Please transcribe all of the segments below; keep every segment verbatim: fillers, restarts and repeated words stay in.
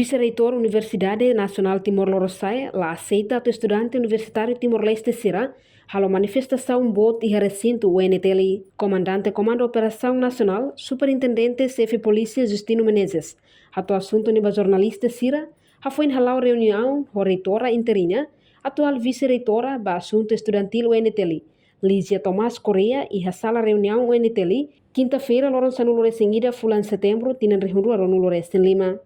Vise-Reitór Universidade Nasionál Timor Lorosa'e la aseita atu estudante universitáriu Timor-Leste sira halo manifestasaun boot iha resintu U N T L. Komandante Komandu Operasaun Nasionál, Superintendente Xefe Polísia Justino Menezes, hato'o asuntu ne'e ba jornalista sira, hafoin hala'o reuniaun ho reitora interina, atuál vise-reitora ba asuntu estudantíl U N T L, Lígia Tomás Correia, iha sala reuniaun U N T L, kinta-feira, loron sanulu-resin-ida fulan Setembru, tinan rihun rua ruanulu-resin-lima.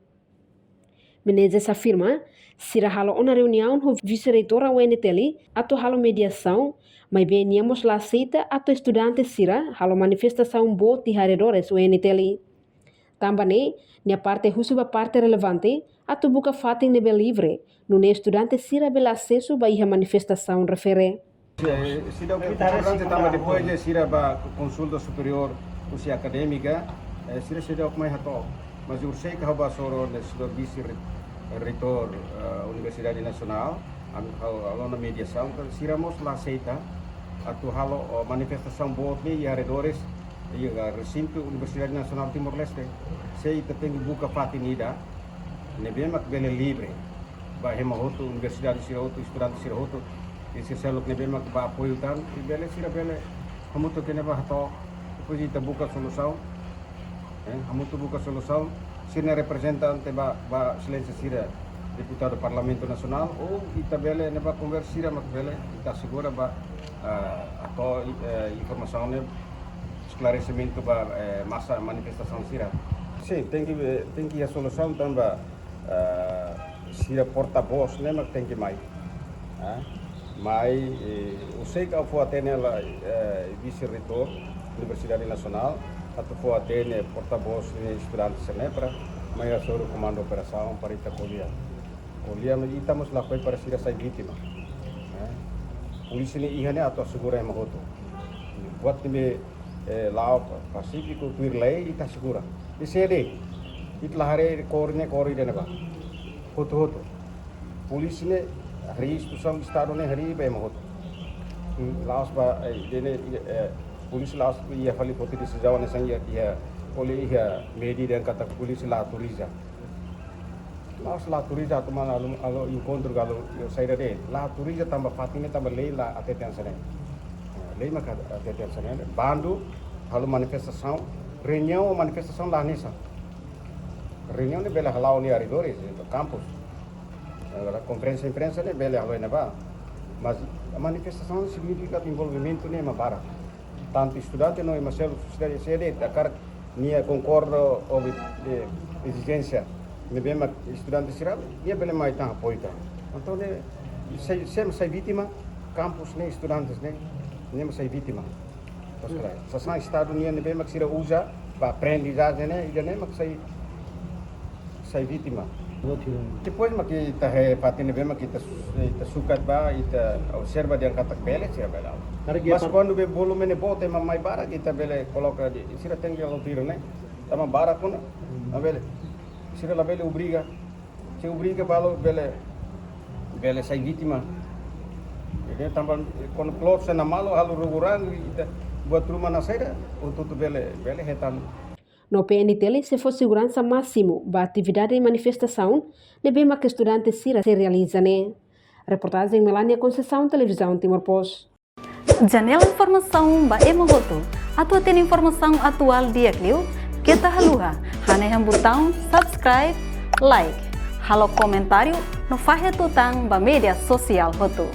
Menezes afirma, sira halo ona reuniaun ho vise-reitora U N T L atu halo mediasaun, maibé nia mós la aseita atu estudante sira halo manifestasaun boot iha arredores U N T L. Tanba ne'e, nia parte husu ba parte relevante atu buka fatin ne'ebé livre, nune'e estudante sira bele asesu ba iha manifestasaun refere. Eh, seidauk importante tanba depois de sira bá konsulta superiór husi akadémika, eh, sira seidauk mai hato'o. Mas ha'u sei ka ha'u bá hasoru ona señór vise re-, reitór, eh, Universidade Nasionál, ami halo, halo ona mediasaun, ka sira mós la aseita atu halo, oh, manifestasaun boot ne'e iha arredores, iha resintu Universidade Nasionál Timor-Leste. Se ita tenke buka fatin ida ne'ebé mak bele livre ba ema hotu, universidade sira hotu, estudante sira hotu, i sira seluk ne'ebé mak bá apoiu tan, i bele sira bele hamutuk iha ne'ebá hato'o, depois ita buka solusaun, eh, hamutuk buka solusaun, sira-nia reprezentante ba, ba exelénsia sira, deputadu Parlamentu Nasionál, ou ita bele iha ne'ebá konversa sira mak bele, ita asegura ba, ah, hato'o, eh, informasaun ne'e, esklaresimentu ba, eh, masa manifestasaun sira. Sin, tenke, eh, tenke iha solusaun tanba, eh, sira porta-voz ne'e mak tenke mai. Ah, mai, eh, ha'u sei ka fó-hatene ba, eh, vise-reitór Universidade Nasionál, atu fó-hatene porta-voz ne'e estudante sira-ne'e para mai hasoru komandu operasaun para ita ko'alia. Ko'alia, mas ita mós lakohi para sira sai vítima. Eh, polísia ne'e iha ne'e atu asegura ema hotu. Buat ne'ebé, eh, la'o pa-, pasífiku, tuir lei, ita asegura. I se de'it, ita la haree kór ne'e, kór ida-ne'ebá. Hotu-hotu. Polísia ne'e harii, instituisaun Estadu ne'e harii ba ema hotu. Hmm, la'ós ba, eh, ida-ne'e, eh, polísia la'ós iha fali foti desizaun hanesan iha, iha, ko'alia iha média dehan katak polísia la autoriza. La'ós la autoriza atu mai halo, halo enkontru ka halo, yo, saida de'it. La autoriza tanba fatin ne'e tanba lei la hatete hanesan ne'e. Lei maka hatete hanesan ne'e. Bandu halo manifestasaun, reuniaun, manifestasaun la hanesan. Reuniaun ne'e bele hala'o iha arredores, eh, kampus. Agora, konferénsia imprensa ne'e bele halo iha ne'ebá. Mas manifestasaun signifika envolvimentu ne'e ema barak. Tantu estudante no ema seluk sosiedade, se de'it hakarak nia konkorda ho, eh, ezijénsia ne'ebé mak estudante sira, nia bele mai tan apoiu tan. Entaun ne'e, se, se ema sai vítima, kampus ne'e, estudantes ne'e, nia mak sai vítima. Tos krai. Sasán Estadu nian ne'ebé mak sira uza ba aprendizajen ne'e, ida-ne'e mak sai sai vítima. Boot. Depois mak ita haree fatin ne'ebé mak ita, ita sukat ba, ita observa dehan katak bele, sira bele. Haree. Mas par- kuandu be volume ne'e boot, ema mai barak, ita bele koloka de'it, sira tenke halo tiru ne'e. Tanba barak ona, hmm, labele. Sira labele obriga. Se obriga balu bele, bele sai vítima. Jadi tanba kuandu klop sena malu halo rugurang, ita buat ruma na saida, hotu-hotu bele, bele hetan. No P N T L sei fó seguransa másimu ba atividade manifestasaun ne'ebé mak estudante sira sei realiza ne'e. Reportajen Melania Conceição, Televizaun Timor Post. Janela informasaun ba ema hotu. Atu hatene informasaun atuál di'ak liu, keta haluha hanehan butaun subscribe, like, halo komentáriu no fahe tutan ba média sosiál hotu.